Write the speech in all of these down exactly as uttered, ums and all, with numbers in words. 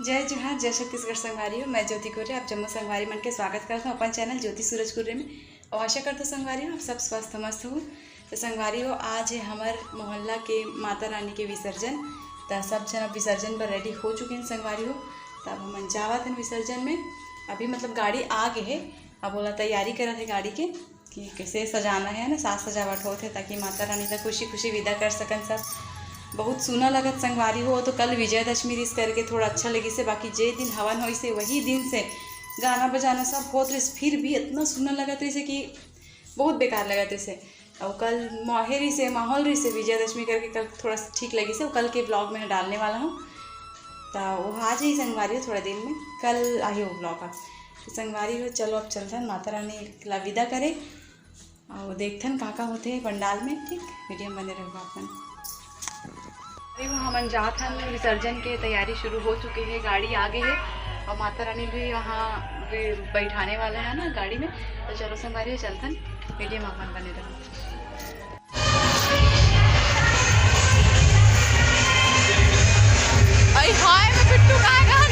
जय जोहार, जय छत्तीसगढ़ संगवारी हो। मैं ज्योति कुर्रे, आप जम्मो संगवारी मन के स्वागत करत हूँ अपन चैनल ज्योति सूरज कुर्रे में। और आशा करत हूँ संगवारी हो, आप सब स्वस्थ मस्त हो। तो संगवारी हो, आज है हमर मोहल्ला के माता रानी के विसर्जन। त सब झन अब विसर्जन बर रेडी हो चुके हैं संगवारी हो। तब हमन जावत हन विसर्जन में। अभी मतलब गाड़ी आ गे हे, अब ओला तैयारी करत हे गाड़ी के कि कैसे सजाना है ना, साज सजावट होत है, ताकि माता रानी ला खुशी खुशी विदा कर सकन सब। बहुत सुना लगत संगवारी हो, तो कल विजयदशमी रिस करके थोड़ा अच्छा लगिस हे, बाकी जे दिन हवन होइस हे वही दिन से गाना बजाना सब होत रहिस, फिर भी इतना सुना लगत रहिस हे कि बहुत बेकार लगत रहिस हे। अउ कल मोहे रहिस हे, माहौल रहिस हे विजयदशमी करके, कल थोड़ा ठीक लगिस हे, वो कल के ब्लॉग में डालने वाला हूँ। त वो आ जाही संगवारी हो थोड़ा दिन में, कल आही वो ब्लॉग अब। तो संगवारी हो, चलो अब चलथन माता रानी ला विदा करे। अउ देखथन का का होथे पंडाल में, ठीक? वीडियो में बने रहो आप मन। अरे वो हमन जात हन, विसर्जन के तैयारी शुरू हो चुके हे, गाड़ी आ गे हे और माता रानी भी वहाँ भी बैठाने वाला है ना गाड़ी में। तो चलो संगवारी हो, चलथन, वीडियो में अपन बने रहो। अरे हाय, मैं पिट्टू कहाँ गया?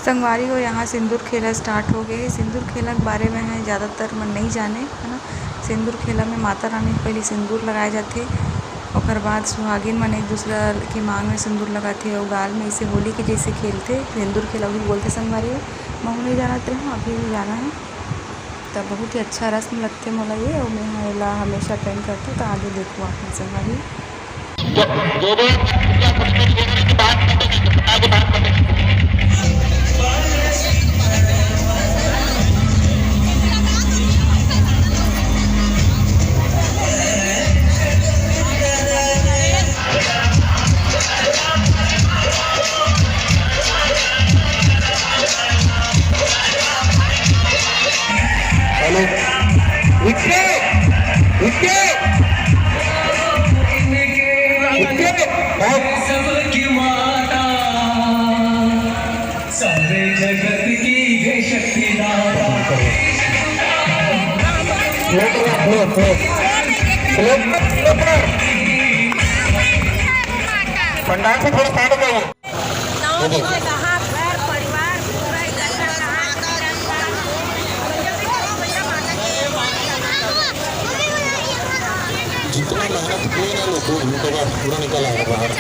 संगवारी हो, यहाँ सिंदूर खेला स्टार्ट हो गए। सिंदूर खेला के बारे में है ज़्यादातर मन नहीं जाने, है ना। सिंदूर खेला में माता रानी के पहले सिंदूर लगाए जाथे, ओकर बाद सुहागिन मन एक दूसरा के मांग में सिंदूर लगाथे और गाल में इसे होली के जैसे खेलथे। सिंदूर खेला भी बोलथे संगवारी हो। महू नहीं जानत रहे, अभी भी जाना है। तब बहुत ही अच्छा रस्म लगथे मोला ये, और मैं एला हमेशा अटेंड करथों, तो आगे देखो आप मन संगवारी। जो, जो भी हेलो, विक्की, विक्की, विक्की, भाई। सारे जगत की है शक्ति दाता। Play करो, play, play। Play, play, play। Pandal से थोड़ा side हो जाइए। गाँव में कहाँ घर परिवार पूरा इकट्ठा कहाँ जितना मेहनत किए ना लोग, वो घंटे बाद पूरा निकल आएगा बाहर।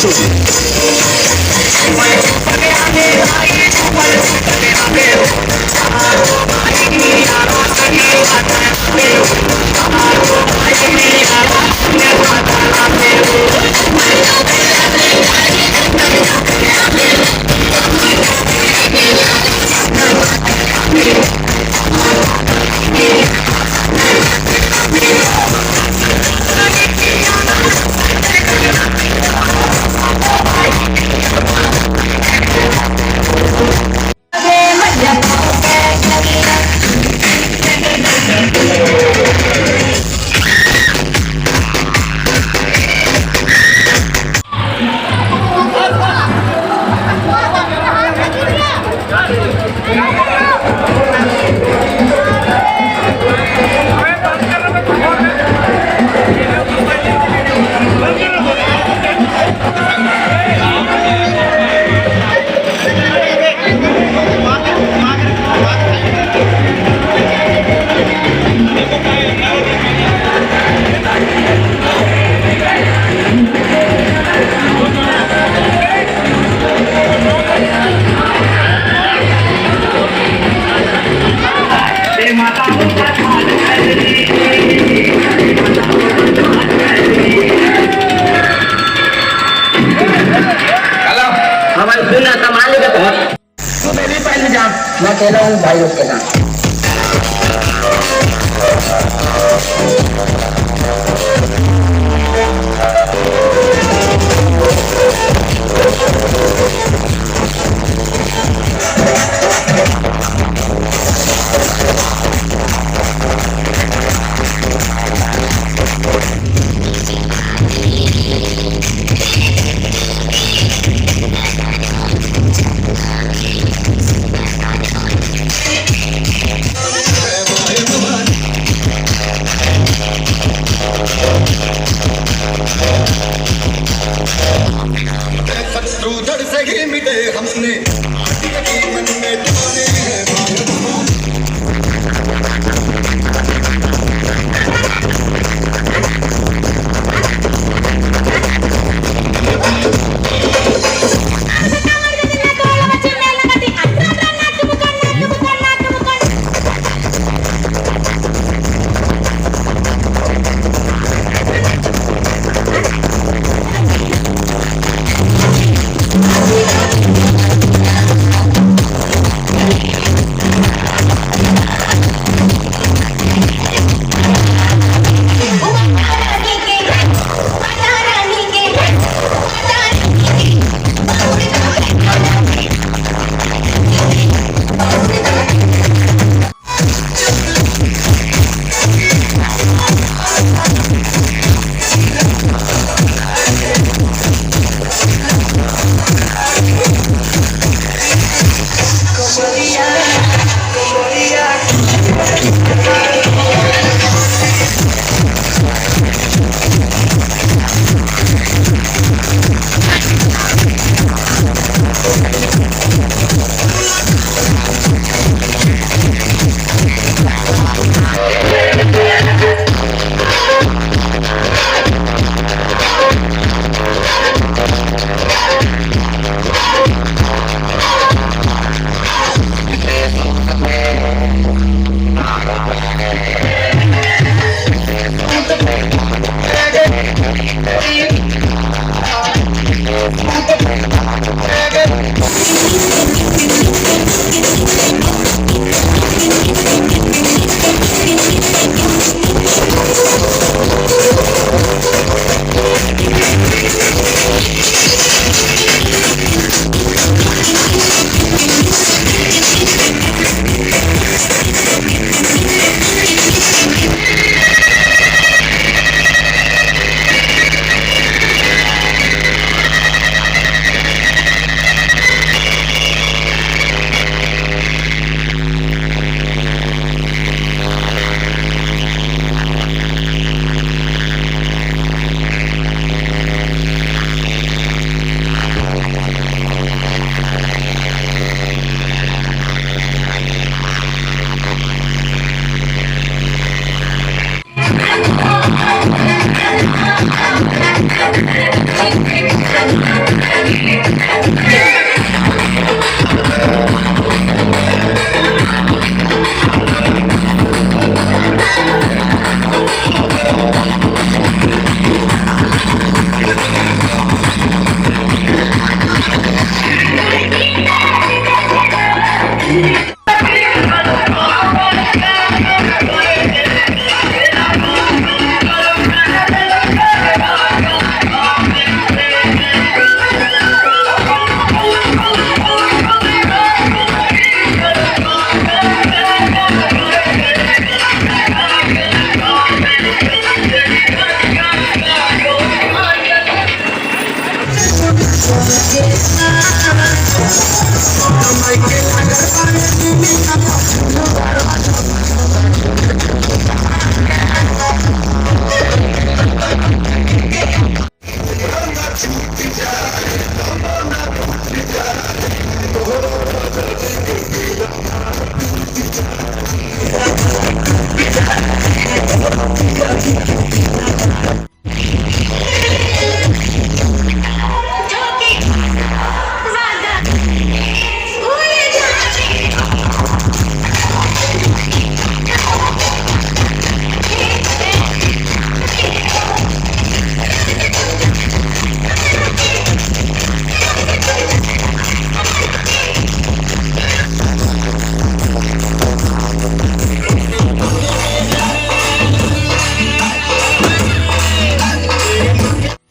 हेलो। हमारे सुन ना, संभाल लेके पहुंच। तू तो नहीं पहले जा, मैं अकेला हूँ भाई, उसके साथ।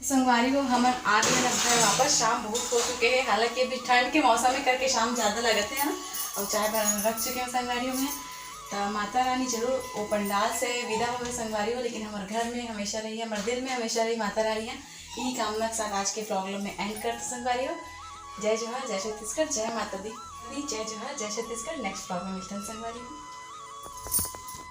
संगवारी हो, हमन आ गए अब घर वापस। शाम बहुत हो चुके हैं, हालांकि अभी ठंड के मौसम में करके शाम ज्यादा लगत है ना। और चाय बना रख चुके हैं संगवारी हो में। तो माता रानी जरूर वो पंडाल से विदा हो गए संगवारी हो, लेकिन हमारे घर में हमेशा रही, हमारे दिल में हमेशा रही माता रानी है। यही कामना के साथ आज के ब्लॉग में एंड करते संगवारी हो। जय जोहार, जय छत्तीसगढ़, जय माता दी। जय जोहार, जय छत्तीसगढ़। नेक्स्ट ब्लॉग में मिलते हैं संगवारी हो।